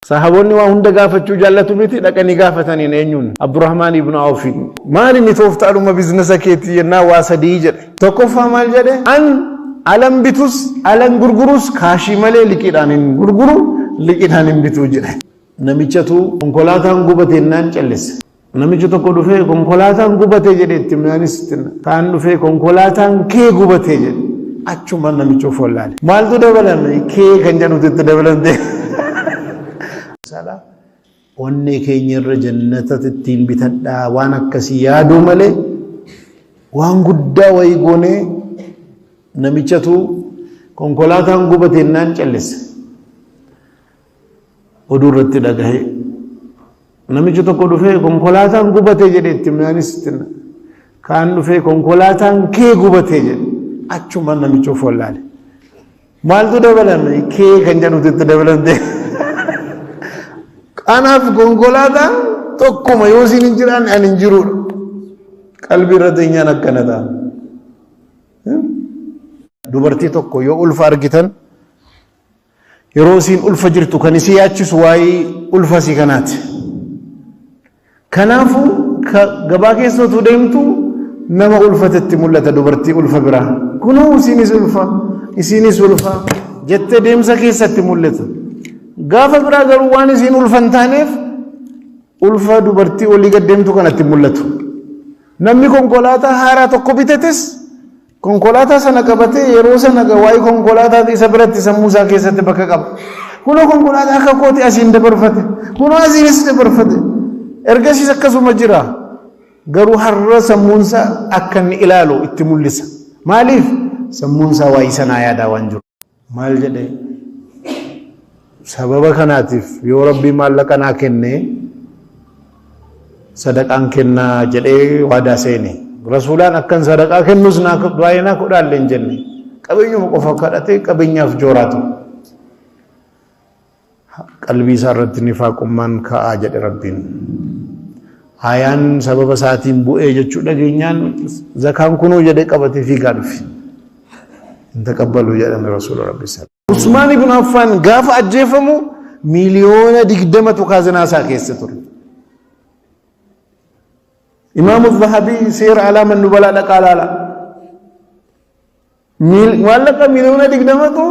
Sahaboonni waa hunda gaafachuu jaallatu miti, dhaqanii gaafataniin eenyuun? Abdurrahmaan ibn Awfiin. Maal inni tooftaadhuma biizinasa keetii jennaa waa sadii jedhe. Tokkoffaa maal jedhe? An alan bitus alan gurgurus kaashii malee liqiidhaan hin gurguru, liqiidhaan hin bituu jedhe. Namichatu konkolaataan gubate jennaan callise. Namichi tokko dhufee konkolaataan gubate jedhe itti himnaanis itti himna. Kaan dhufee konkolaataan kee gubate jedhe. Achuma namicha of wallaale. Maaltu dabalame? Kee kan jedhutu itti dabalamte. Onnee keenya irra jannata ittiin bitadhaa waan akkasii yaaduu malee waan guddaa wayii goonee. Namichatu konkolaataan gubate jennaan callise. Oduu irratti dhagahe. Namichi tokko dhufee konkolaataan gubate jedhe itti himnaanis itti himna. Kaan dhufee konkolaataan kee gubate jedhe. Achuma namicha of wallaale. Maaltu dabalame? Kee kan jedhutu itti dabalamte. Kanaaf konkolaataan tokkuma yoo isin hin jiraanne ani hin jiruudha. Qalbii irra teenyaan akkana ta'a. Dubartii tokko yoo ulfa argitan, yeroo isiin ulfa jirtu kan isii yaachisu waa'ee ulfa isii kanaati. Kanaafuu gabaa keessa utuu deemtu nama ulfatetti mul'ata dubartii ulfa biraa. Kunoo isiinis ulfa, isiinis ulfa jettee deemsa keessatti mul'ata. Gaafa biraa garuu waan isiin ulfa hin taaneef ulfa dubartii olii gad deemtu kanatti mul'atu. Namni konkolaataa haaraa tokko bitates konkolaataa sana qabatee yeroo sana waa'ee konkolaataa isa biratti sammuu isaa keessatti bakka qaba. Kunoo konkolaataa akka kooti asiin dabarfate. Kunoo asiinis dabarfate. Ergasiis akkasuma jira. Garuu har'a sammuunsaa akka inni ilaalu itti mul'isa. Maaliif? Sammuunsaa waa'ee sanaa yaadaa waan jiru. Maal jedhee? Sababa kanaatiif yoo Rabbii maallaqa naa kenne sadaqaan kennaa jedhee waadaa seene. Rasuulaan akkan sadaqaa kennus naa baay'ee naa godhaallee hin jenne. Qabeenyuma qofa kadhatee qabeenyaaf jooraa ture. Qalbii isaa irratti nifaaqummaan ka'aa jedhe Rabbiin. Ayaan sababa isaatiin bu'ee jechuu dhageenyaan zakaan kunoo jedhee qabatee fiigaa dhufe. Hin taqabbalu jedhame Rasuula Rabbi sallallahu. Usmaan ibn Affaan gaafa ajjeefamu 20 miliyoonatu kaazinaa isaa keessa ture. Imaamu Zahabii seera alaaman nubalaa dhaqaa laala. Maallaqa 20 miliyoonatu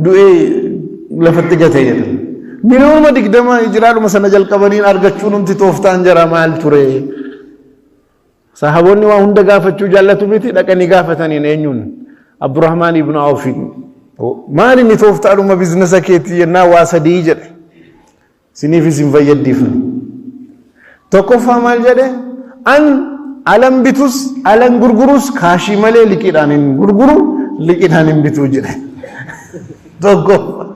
du'ee lafatti gate jedha. 20 miliyoona hijiraadhuma sana jalqabaniin argachuun humti tooftaan jara maal ture? Sahaboonni waa hunda gaafachuu jaallatu miti, dhaqanii gaafataniin eenyuun? Abdurrahmaan ibn Awfiin. Maal inni tooftaadhuma biizinasa keetii jennaa waa sadii jedhe. Siniif isin fayyaddiifne. Tokkoffaa maal jedhe? An alan bitus alan gurgurus kaashii malee liqiidhaan hin gurguru, liqiidhaan hin bituu jedhe. Tokkoffaa.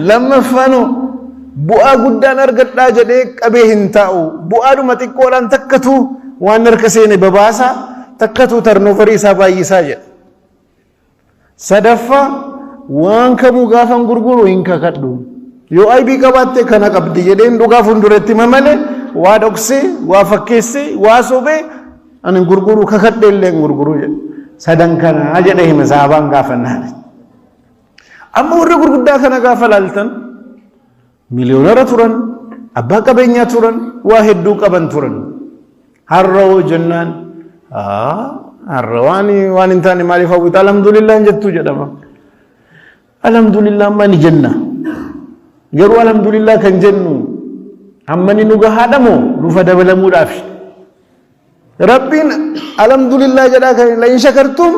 Lammaffaanoo bu'aa guddaan argadhaa jedhee qabee hin taa'u. Bu'aadhuma xiqqoodhaan takkatu waan harka seene babaasaa, takkatu turnoverii isaa baay'isaa jedhe. Sadaffaa, waan kamuu gaafan gurguru hin kakadhu. Yoo aybii qabaatte kana qabdi jedheen dhugaa fuulduratti hima malee waa dhoksee, waa fakkeessee, waa sobee ani hin gurguru, kakadhee illee hin gurguru jedhe. Sadan kana jedhee hime sahabaan gaafannaan. Amma warra gurguddaa kana gaafa laaltan miliyoonara turan, abbaa qabeenyaa turan, waa hedduu qaban turan. Har'a hoo jennaan, har'a waan hin taane maaliif hawwita, alhamdulillah hin jettuu jedhama. Alhamdulillah amma ni jenna. Garuu alhamdulillah kan jennu hamma inni nu gahaadha moo nufa dabalamuudhaaf? Rabbiin alhamdulillah jedhaa kan la in shakartum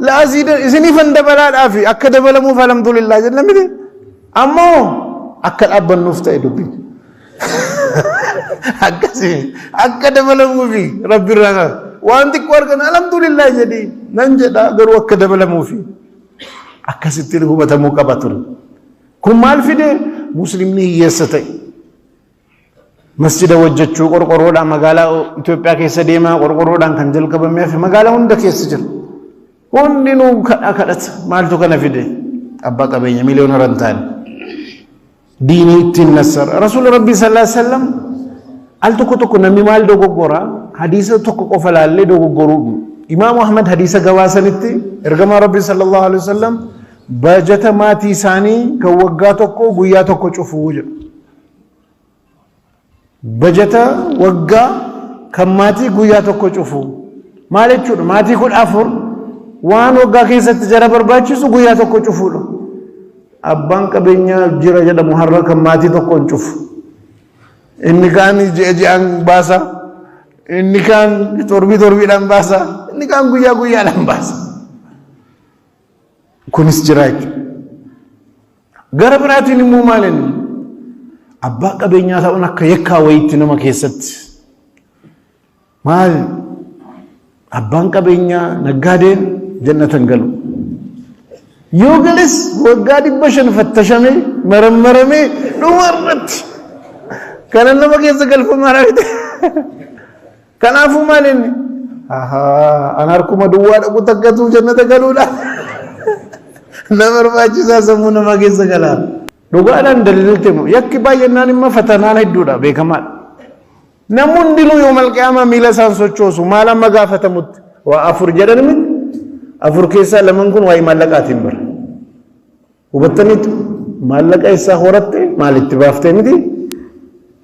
la aziidan isiniifan dabalaadhaaf akka dabalamuuf alhamdulillah jenna miti. Ammoo akka dhaabbannuuf ta'e dubbiin. Akkasii akka dabalamuufi Rabbi irraa waan xiqqoo argan alhamdulillah jedhi nan jedha, garuu akka dabalamuufi akkasitti hubatamuu qaba ture. Kun maal fide? Muslimni hiyyeessa ta'e. Masjida hojjechuu qorqorroodhaan magaalaa Itoophiyaa keessa deemaa, qorqorroodhaan kan jalqabamee fi magaalaa hunda keessa jira. Hundinuu kadhaa kadhata. Maaltu kana fide? Abbaa qabeenya miliyoona hin taane. Diinii ittiin nassara. Rasuulli Rabbii sallallahu alaihi wasallam al tokko tokko namni maal dogoggora? Hadiisa tokko qofa laallee dogoggoruu. Imaamu Ahmad hadiisa gabaasanitti ergamaa Rabbii sallallahu alaihi wasallam Baajata maatii isaanii kan waggaa tokko guyyaa tokko cufuu jedhu. Bajata waggaa kan maatii guyyaa tokko cufu. Maal jechuudha? Maatii 14 waan waggaa keessatti jara barbaachisu guyyaa tokko cufuudha. Abbaan qabeenyaa jira jedhamu har'a kan maatii tokko hin cufu. Inni kaan ji'a ji'aan baasa. Inni kaan torbii torbiidhaan baasa. Inni kaan guyyaa guyyaadhaan baasa. Kunis jira jechuudha. Gara biraatiin immoo maal inni? Abbaa qabeenyaa ta'uun akka yakkaa wayiitti nama keessatti. Maal abbaan qabeenyaa naggaadeen jannata hin galu. Yoo gales waggaa 500 fattashamee marammaramee dhuma irratti kana nama keessa galfamaa raawwate. Kanaafuu maal inni? Ahaa, an harkuma duwwaa dhaqu takkatu jannata galuudha. Na barbaachisaa sammuu namaa keessa galaa. Dhugaadhaan daldaltee moo yakki baay'inaan immoo fatanaan hedduudha beekamaadha. Namni hundinuu yoo malqiyaamaa miila isaan sochoosu maal amma gaafatamutti waa afur jedhan miti afur keessaa laman kun waa'ee maallaqaatiin bara. Hubattaniitu maallaqa eessaa horatte maalitti baaftee miti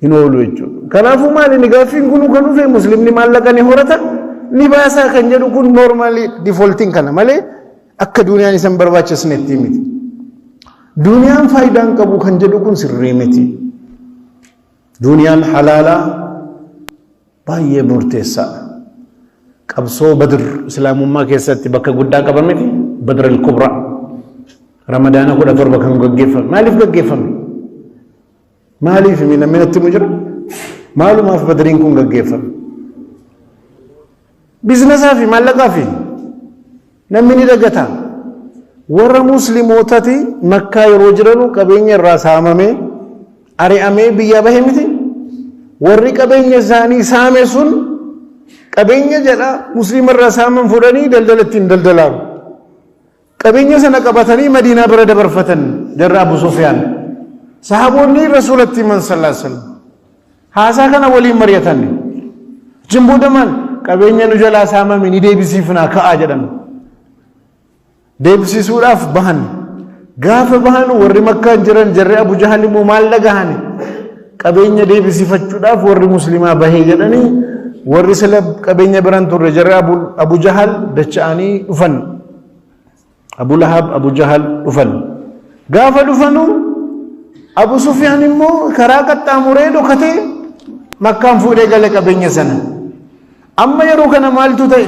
hin oolu jechuudha. Kanaafuu maali inni gaaffiin kun kan dhufe muslimni maallaqa ni horata ni baasaa kan jedhu kun noormaalii difooltiin kana malee akka duuniyaan isan barbaachisnetti miti. Duuniyaan faayidaa hin qabu kan jedhu kun sirrii miti. Duuniyaan halaalaa baay'ee murteessaadha. Qabsoo Badr Islaamummaa keessatti bakka guddaa qaba miti? Badr al-Kubra. Ramadaana 17 kan gaggeeffame. Maaliif gaggeeffame? Maaliif namni natti himu jira? Maalumaaf Badriin kun gaggeeffame? Biznasaa fi maallaqaa fi namni ni dagata. Warra musliimootati Makkaa yeroo jiranu qabeenya irraa saamamee ari'amee biyyaa bahe miti. Warri qabeenya isaanii saame sun qabeenya jedha musliima irraa saaman fudhanii daldala ittiin daldalaaru. Qabeenya sana qabatanii Madiinaa bira dabarfatan jarra Abu Sufyaan. Sahaboonni Rasuulatti himan sallallahu alaihi wasallam. Haasaa kana waliin mari'atan. Achiin booda maal qabeenya nu jalaa saamame ni deebisiifnaa ka'aa jedhan. Deebisisuudhaaf bahan. Gaafa bahan warri Makkaan jiran jarri Abu Jahal immoo maal dhagahani? Qabeenya deebisifachuudhaaf warri Muslimaa bahee jedhanii warri sila qabeenya biran turre jarri Abu Jahal dacha'anii dhufan. Abu Lahab, Abu Jahal dhufan. Gaafa dhufanu Abu Sufyaan immoo karaa qaxxaamuree dhokatee Makkaan fuudhee gale qabeenya sana. Amma yeroo kana maaltu ta'e?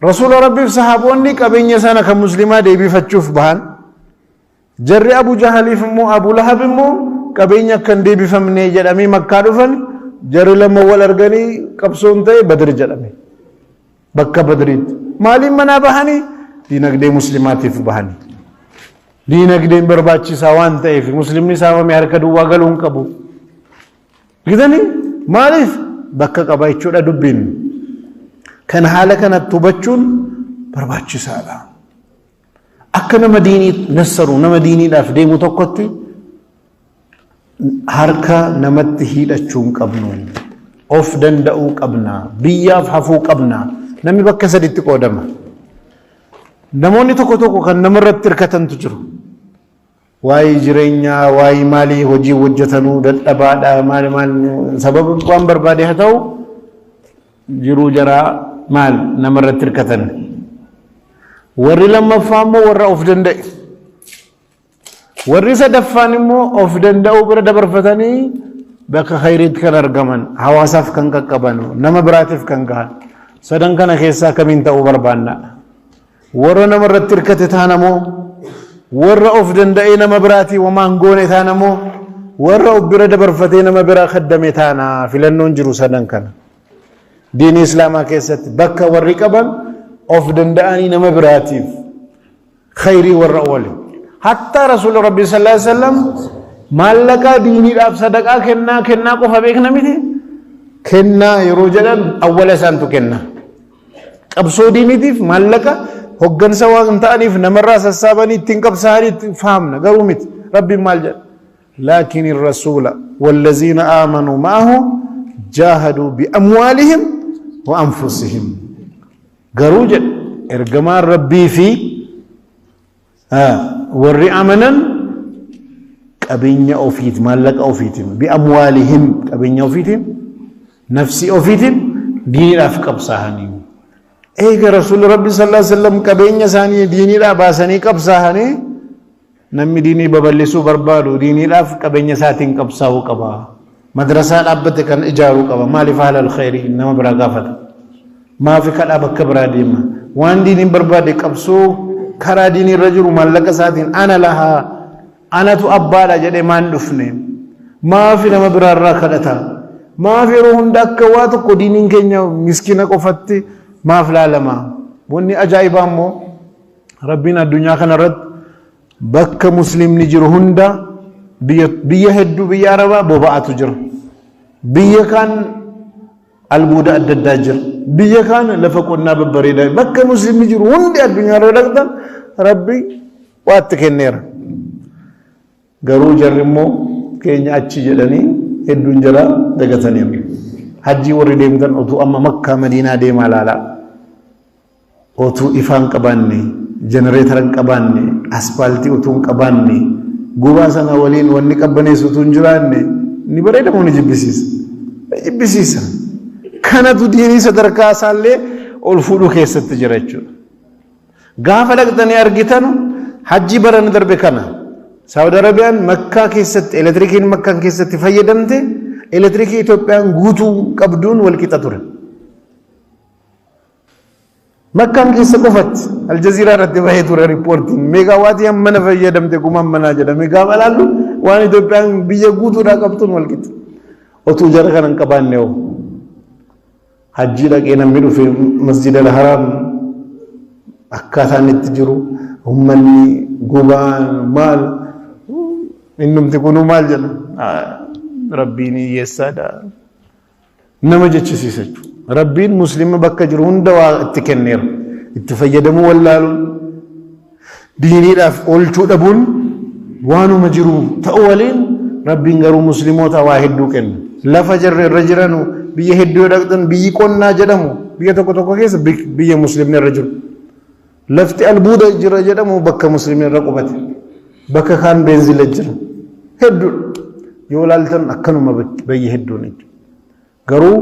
Rasuula Rabbiif sahaboonni qabeenya sana kan muslimaa deebifachuuf bahan. Jarri Abu Jahaliif immoo Abu Lahab immoo qabeenya akka hin deebifamne jedhamee Makkaa dhufan. Jarri lama wal arganii qabsoon ta'e Badr jedhame. Bakka Badriitti. Maaliin manaa bahanii? Diinagdee muslimaatiif bahanii. Diinagdeen barbaachisaa waan ta'eef muslimni saamame harka duwwaa galuu hin qabu. Gitanii maaliif bakka qaba jechuudha dubbiin. Kan haala kanatti hubachuun barbaachisaadha. Akka nama diinii nassaru nama diiniidhaaf deemu tokkotti harka namatti hiidhachuu hin qabnu. Of danda'uu qabna. Biyyaaf hafuu qabna. Namni bakka saditti qoodama. Namoonni tokko tokko kan namarratti hirkatantu jiru. Waa'ee jireenyaa, waa'ee maalii hojii hojjetanuu dadhabaadha, maal maal sababa waan barbaade haa ta'u jiruu jaraa maal namarratti hirkatan. Warri lammaffaa immoo warra of danda'e. Warri sadaffaan immoo of danda'uu bira dabarfatanii bakka khayriitti kan argaman, hawaasaaf kan qaqqaban, nama biraatiif kan gahan. Sadan kana keessaa kamiin ta'uu barbaanna? Warra nama irratti hirkate taana moo? Warra of danda'ee nama biraatii homaa hin goone taana moo? Warra of bira dabarfatee nama biraa kaddame taana? Filannoon jiru sadan kana. Diinii Islaamaa keessatti bakka warri qaban of danda'anii nama biraatiif khayrii warra oole. Hattaa Rasuula Rabbii sallallahu alaihi wasallam maallaqaa diiniidhaaf sadaqaa kennaa kennaa qofa beekna miti. Kennaa yeroo jedhan awwala isaantu kenna. Qabsoo diiniitiif maallaqa hoggansa waan ta'aniif namarraa sassaabanii ittiin qabsaa'anii ittiin fahamna garuu miti. Rabbiin maal jedha? Laakiin rasuula wallaziina aamanuu ma'ahu jaahaduu bi'amwaalihim wa anfusihim. Garuu jedha ergamaan Rabbii fi Warri amanan qabeenya ofiit, maallaqa ofiitiin, bi'amwaalihim, qabeenya ofiitiin, nafsii ofiitiin diiniidhaaf qabsaa'anii. Eega Rasuulli Rabbi sallallahu alaihi wasallam qabeenya isaanii diiniidhaa baasanii qabsaa'anii, namni diinii babal'isuu barbaadu diiniidhaaf qabeenya isaatiin qabsaa'uu qaba. Madrasaa dhaabbate kan ijaaruu qaba. Maaliif haala khayrii nama biraa gaafata? Maafi kadhaa bakka biraa deema? Waan diiniin barbaade, qabsoo karaa diinii irra jiru, maallaqa isaatiin ana lahaa, anatu abbaadha jedhee maan dhufne? Maafi nama biraarraa kadhata? Maaf yeroo hunda akka waa tokko diiniin keenya miskiina qofatti maaf laalama? Wanni ajaa'ibaa immoo Rabbiin addunyaa kanarratti bakka muslimni jiru hunda, biyya hedduu, biyya Arabaa boba'atu jira. Biyya kaan albuuda adda addaa jira. Biyya kaan lafa qonnaa babbareedaa. Bakka muslimni jiru hundi addunyaa irra dhaqxan Rabbi waatti kenneera. Garuu jarri immoo keenya achi jedhanii hedduun jara dagataniiru. Hajjii warri deemtan otuu amma Makkaa Madiinaa deemaa ilaalaa. Otuu ifaa hin qabaanne, jenereetara hin qabaanne, aspaaltii utuu hin qabaanne, gubaa sana waliin wanni qabbaneessu utuu hin jiraanne, ni bareeda moo ni jibbisiisa? Ni jibbisiisa. Kanatu diinii sadarkaa isaallee ol fuudhuu keessatti jira jechuudha. Gaafa dhaqxanii argitanu, hajjii barana darbe kana Saawud Arabiyaan Makkaa keessatti elektirikiin Makkaan keessatti fayyadamte elektirikii Itoophiyaan guutuu qabduun wal qixa ture. Makkaan keessa qofatti Aljaziiraa irratti bahee ture riippoortiin. Meegaawaatii hammana fayyadamte, kuma hammanaa jedhame, gaafa laallu waan Itoophiyaan biyya guutuudhaa qabtuun wal qixa. Otuu jara kana hin qabaanne hoo? Hajjii dhaqee namni dhufe Masjid al-Haram akkaataan itti jiru, uummanni gubaan maal, innumti kunuu maal jedha, Rabbiin hiyyeessaadha nama jechisiisa jechuudha. Rabbiin muslima bakka jiru hunda waa itti kenneera. Itti fayyadamuu wallaaluun, diiniidhaaf oolchuu dhabuun waanuma jiru ta'u waliin, Rabbiin garuu muslimoota waa hedduu kenna. Lafa jarri irra jiranu, biyya hedduu yoo dhaqxan, biyyi qonnaa jedhamu biyya tokko tokko keessa biyya muslimni irra jiru. Lafti albuuda jira jedhamu bakka muslimni irra qubate. Bakka kaan beenzila jira. Hedduudha. Yoo ilaaltan akkanuma bayyi hedduun jechuudha. Garuu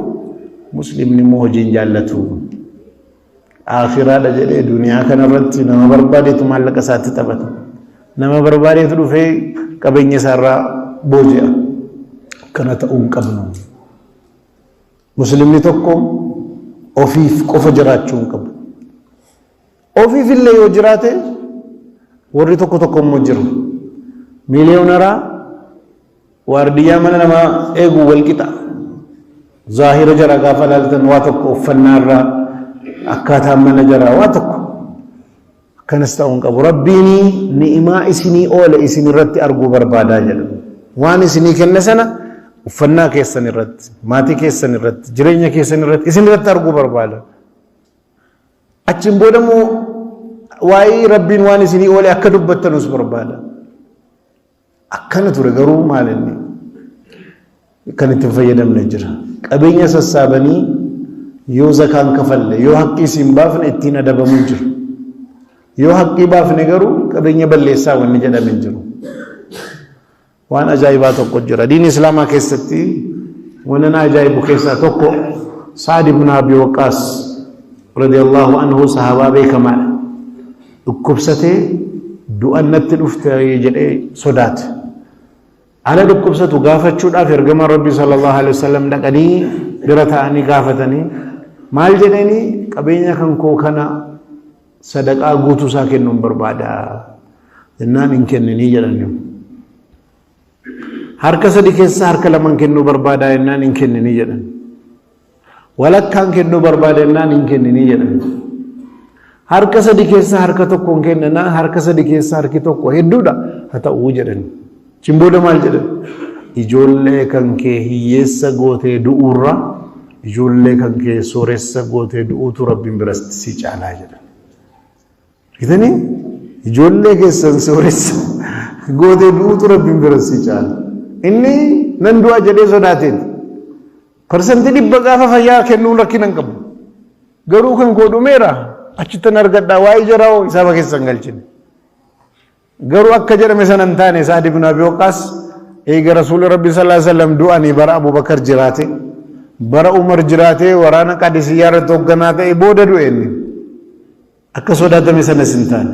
muslimni immoo hojii hin jaallatu. Aakhiraadha jedhee duniyaa kanarratti nama barbaadeetu maallaqa isaatti taphata. Nama barbaadeetu dhufee qabeenya isaarraa booji'a. Kana ta'uu hin qabnu. Muslimni tokko ofiif qofa jiraachuu hin qabu. Ofiif illee yoo jiraate, warri tokko tokko immoo jiru. Miiliyoonaraa waardiyyaa mana namaa eegu wal qixa. Zaahira jara gaafa ilaaltan waa tokko, uffannaa irraa, akkaataan mana jaraa waa tokko. Akkanas ta'uu hin qabu. Rabbiin ni'imaa isinii oole isin irratti arguu barbaadaa jedha. Waan isinii kenne sana uffannaa keessan irratti, maatii keessan irratti, jireenya keessan irratti, isin irratti arguu barbaada. Achiin booda immoo waa'ee Rabbiin waan isinii oole akka dubbattanus barbaada. Akkana ture, garuu maal inni kan itti hin fayyadamne jira. Qabeenya sassaabanii yoo zakaan kafalle, yoo haqqii isin baafne ittiin adabamuu jira. Yoo haqqii baafne garuu qabeenya balleessaa wanni jedhame hin jiru. Waan ajaa'ibaa tokko jira. Diin Islaamaa keessatti wanna na ajaa'ibu keessaa tokko, Sa'ad ibn Abi Waqqaas radiyallahu anhu sahabaa beekamaadha. Dhukkubsatee du'an natti dhufte jedhee sodaate. Ala dhukkubsatu gaafachuudhaaf ergamaan Rabbii sallallahu alaihi wasallam dhaqanii bira ta'anii gaafatanii, maal jedhanii, qabeenya kan koo kana sadaqaa guutuu isaa kennuun barbaada jennaan, hin kenninii jedhanii. Harka sadi keessaa harka laman kennuu barbaada jennaan, hin kenninii jedhan. Walakkaan kennuu barbaada jennaan, hin kenninii jedhan. Harka sadi keessaa harka tokkoon kennanaa, harka sadi keessaa harki tokko hedduudha haa ta'uu jedhan. Achiin booda maal jedhan? Ijoollee kan kee hiyyeessa gootee du'uurra ijoollee kan kee sooressa gootee du'uutu Rabbiin biratti si caalaa jedhan. Argitanii, ijoollee keessan sooressa gootee du'uutu Rabbiin biratti si caala. Inni nan du'a jedhee sodaateeti. 100% gaafa fayyaa kennuun rakkina hin qabu. Garuu kan koo dhumeera, achittan argadhaa, waa'ee jaraa hoo hisaaba keessan galchine. Garuu akka jedhame sana hin taane. Sa'ad ibn Abi Waqqaas eega Rasuulli Rabbi sallallahu alaihi wasallam du'anii bara Abubakar jiraate, bara Umar jiraate, waraana Qadisiyyaa irratti hoogganaa ta'e, booda du'e inni. Akka sodaatame sanas hin taane.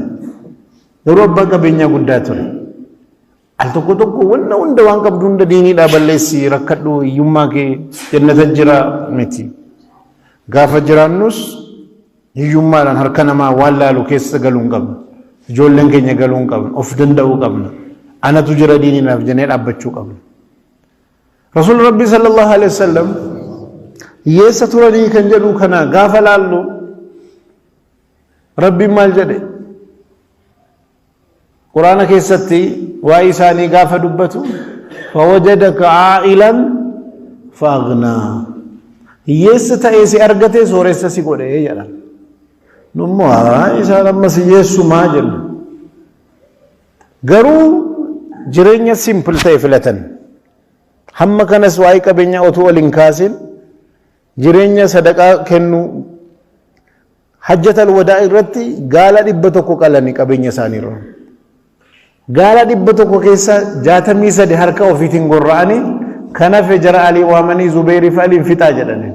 Garuu abbaa qabeenyaa guddaa ture. Al tokko tokko wanna hunda, waan qabdu hunda diiniidhaa balleessi, rakkadhu, hiyyummaa kee jannata jira miti. Gaafa jiraannus hiyyummaadhaan harka namaa waan laalu keessa galuu hin qabnu. Ijoolleen keenya galuu hin qabnu. Of danda'uu qabna. Anatu jira diiniidhaaf jennee dhaabbachuu qabna. Rasuulli Rabbii sallallahu alaihi wasallam hiyyeessa turanii kan jedhu kana gaafa laallu, Rabbiin maal jedhe? Quraana keessatti waa'ee isaanii gaafa dubbatu, "فوجدك عائلا فأغنى", hiyyeessa ta'ee si argate, sooressa si godhe jedha. Nummoo isaan ammas hiyyeessumaa jenna. Garuu jireenya simple ta'e filatan. Hamma kanas waa'ee qabeenyaa otoo ol hin kaasin jireenya sadaqaa kennuu, hajjatal wadaa irratti gaala 100 qalanii qabeenya isaaniirra. Gaala 100 keessa 63 harka ofiitiin gorra'anii, kan hafe jara Alii waamanii, Zubeerii fi Aliin fixaa jedhanii.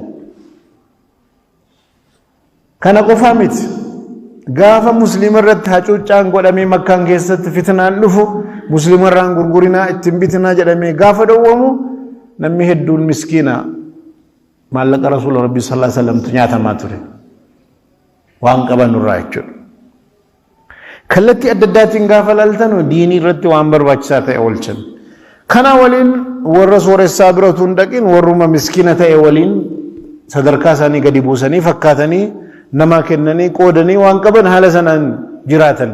Kana qofaa miti. Gaafa musliima irratti hacuuccaan godhamee, Makkaan keessatti fitnaan dhufu, musliima irraan gurgurinaa, ittiin bitinaa jedhamee gaafa dhowwamu, namni hedduun miskiina, maallaqa Rasuula Rabbii sallallahu alaihi wasallamtu nyaatamaa ture. Waan qaban irraa jechuudha. Kallattii adda addaatiin gaafa laaltan, diinii irratti waan barbaachisaa ta'e oolchan. Kana waliin warra sooressaa bira utuu hin dhaqin, warruma miskiina ta'e waliin sadarkaa isaanii gadi buusanii fakkaatanii namaa kennanii, qoodanii, waan qaban haala sanaan jiraatan.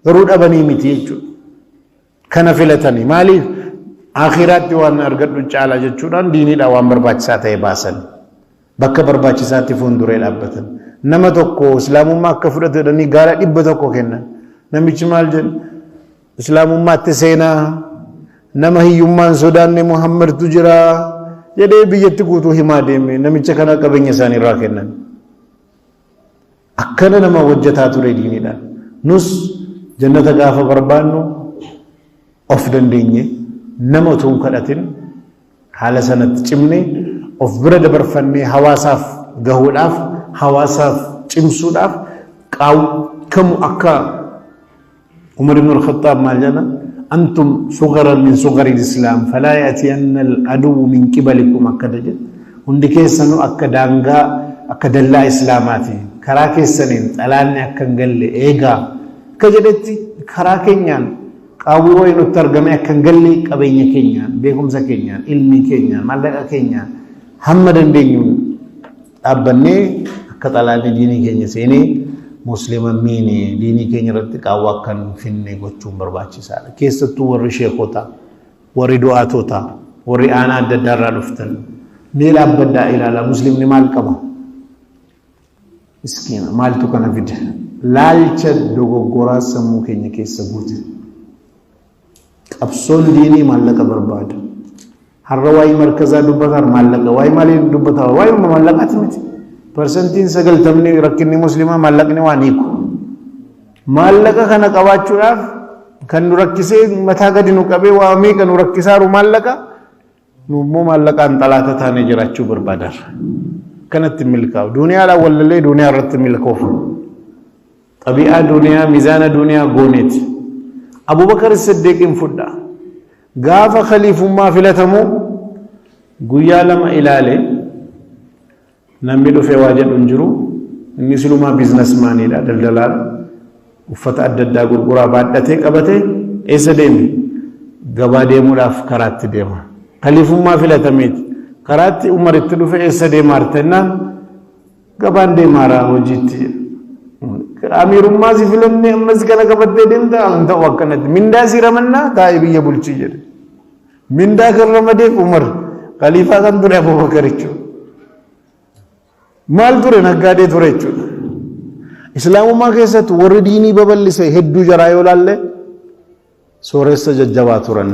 Garuu dhabanii miti jechuudha. Kana filatanii maaliif? Akhiraatti waan argadhu caala jechuudhaan diiniidhaan waan barbaachisaa ta'e baasan. Bakka barbaachisaatti fuulduree dhaabbatan. Nama tokko islaamummaa akka fudhatu jedhanii gaala 100 kennan. Namichi maal jedhu? Islaamummaatti seenaa, nama hiyyummaan sodaanne Muhammadtu jira jedhee biyyatti guutuu himaa deeme. Namicha kana qabeenya isaanii irraa kennan. Akkana nama hojjetaa ture diiniidhaan. Nus jannata gaafa barbaannu, of dandeenye, nama utuu hin kadhatin, haala sanatti cimne, of bira dabarfannee hawaasaaf gahuudhaaf, hawaasaaf cimsuudhaaf kamu akka Umar ibn al-Khattab maal jedha? "أنتم صغرا من صغر الإسلام فلا يأتين العدو من قبلكم" akkana jedha. Hundi keessanuu akka daangaa, akka dallaa islaamaati. Karaa keessaniin xalaanni akka hin galle eegaa. Akka jedhetti karaa keenyaan qaawwii wayii nutti argame akka hin galle, qabeenya keenyaan, beekumsa keenyaan, ilmii keenyaan, maallaqa keenyaan hamma dandeenyuun dhaabbannee, akka xalaanni diinii keenya seenee muslima miine, diinii keenya irratti qaawwa akka hin finne gochuun barbaachisaadha. Keessattuu warri sheekotaa, warri du'aatotaa, warri aanaa adda addaa irraa dhuftan, mee dhaabbadhaa ilaalaa, muslimni maal qaba? Miskiina, maaltu kana fide? Laalcha dogoggoraa sammuu keenya keessa guute. Qabsoon diinii maallaqa barbaada. Har'a waa'ee markazaa dubbataa maallaqa, waa'ee maalii dubbataa, waa'ee maallaqaati miti. 90% rakkinni muslimaa maallaqni waan hiiku. Maallaqa kana qabaachuudhaaf kan nu rakkisee, mataa gadi nu qabee, waa meeqa nu rakkisaaru maallaqa. Nu immoo maallaqaan xalaata taanee jiraachuu barbaadarra. Kanatti milkaa'u. Duniyaadhaan wallallee duniyaa irratti milkoofu. Xabi'aa duniyaa, mizaana duniyaa gooneeti. Abubakar Siddiqiin fudha. Gaafa khaliifummaa filatamu guyyaa 2 ilaale, namni dhufee waa jedhu hin jiru. Inni silumaa businessmaniidha, daldalaadha. Uffata adda addaa gurguraa baadhatee qabatee eessa deeme? Gabaa deemuudhaaf karaatti deema. Khaliifummaa filatameeti. Karaatti Umar itti dhufe, eessa deemaa jennaan, gabaan deemaara hojiitti. Amiirummaa si filannee ammas kana qabattee deemta, hin ta'u akkanatti. Mindaa si ramannaa, taa'ee biyya bulchii jedhe. Mindaa kan ramadeef Umar, khaliifaa kan ture Abubakar jechuudha. Maal ture? Naggaadee ture jechuudha. Islaamummaa keessatti warri diinii babal'ise hedduu jaraa yoo laalle, sooressa jajjabaa turan.